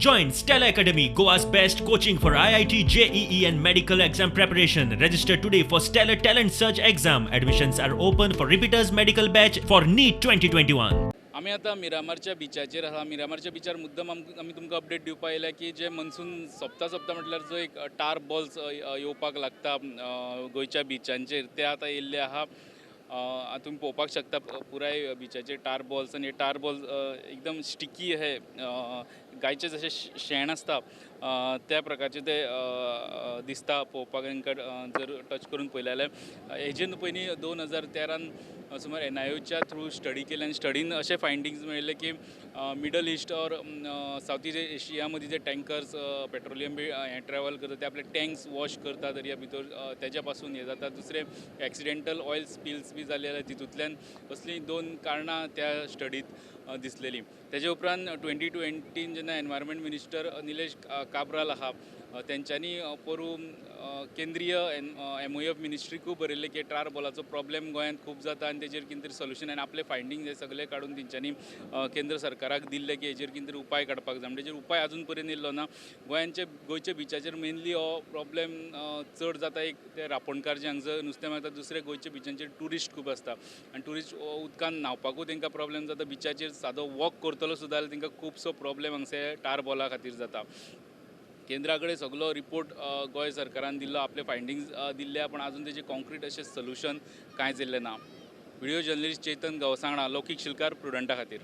Join Stellar Academy, Goa's best coaching for IIT, JEE, and medical exam preparation. Register today for Stellar Talent Search exam. Admissions are open for repeaters medical batch for NEET 2021. आमी आतां मिरामारच्या बिचाचेर आसा. मिरामारच्या बिचार मुद्दम आमी तुमकां update दिवपा आयल्या की जे मनसून सोंपता सोंपता म्हटल्यार जो एक टार बॉल्स येवपाक लागता गोंयच्या बिचांचेर, ते आतां येयल्ले आहा. तुमी पळोवपाक शकता पुराय बिचाचेर टार बॉल्स आनी हे टार बॉल्स एकदम स्टिकी हे गायचे जशें शेण आसता त्या प्रकारचे ते दिसता पळोवपाक. तांकां जर टच करून पळयलें जाल्यार हेजेन पयलीं 2013न सुमार एनआयओच्या थ्रू स्टडी केली आनी स्टडीन अशे फायंडींग्स मेळिल्ले की middle east or south east Asia मदीं जे टँकर्स पेट्रोलियम बी हें ट्रॅवल करता ते आपले टँक्स वॉश करता दर्या भितर, तेज्या पासून हें जाता. दुसरें एक्सिडेंटल ऑयल स्पिल्स बी जाले जाल्यार तितूंतल्यान, असलीं दोन कारणां त्या स्टडींत दिसलेलीं. तेजे उपरांत 2020न जेन्ना एनवायरमेंट मिनिस्टर निलेश काब्राल आहा, तेंच्यांनी पोरूं केंद्रीय एमओएफ मिनिस्ट्रीकूय बरयल्लें की टार बॉलाचो प्रॉब्लेम गोंयांत खूब जाता आनी तेजेर कितें तरी सोल्युशन, आनी आपले फायंडींग हे सगळे काडून तेंच्यांनी केंद्र सरकाराक दिल्ले की हेजेर कितें तरी उपाय काडपाक जाय. तेजेर उपाय अजून पर्यंत येयल्लो ना. गोंयच्या बिचाचेर मेनली हो प्रॉब्लेम चड जाता. एक ते रांपोणकार जे हांगसर नुस्तें मारता, दुसरे गोंयच्या बिचांचेर ट्युरिस्ट खूब आसता आनी ट्युरिस्ट उदकान न्हांवपाकूय तांकां प्रॉब्लेम जाता. बिचाचेर सादो वॉक करतलो सुद्दां जाल्यार तांकां खुबसो प्रॉब्लेम हांगसर टार बॉला खातीर जाता. केंद्रा कडेन सगलो रिपोर्ट गोंय सरकारान दिल्लो, आपले फायंडींग्स दिल्ले, पूण आजून तेजें कॉन्क्रीट अशें सोल्युशन कांयच येयल्लें ना. व्हिडियो जर्नलिस्ट चेतन गांवस वांगडा लौकीक शिलकार, प्रुडंटा खातीर.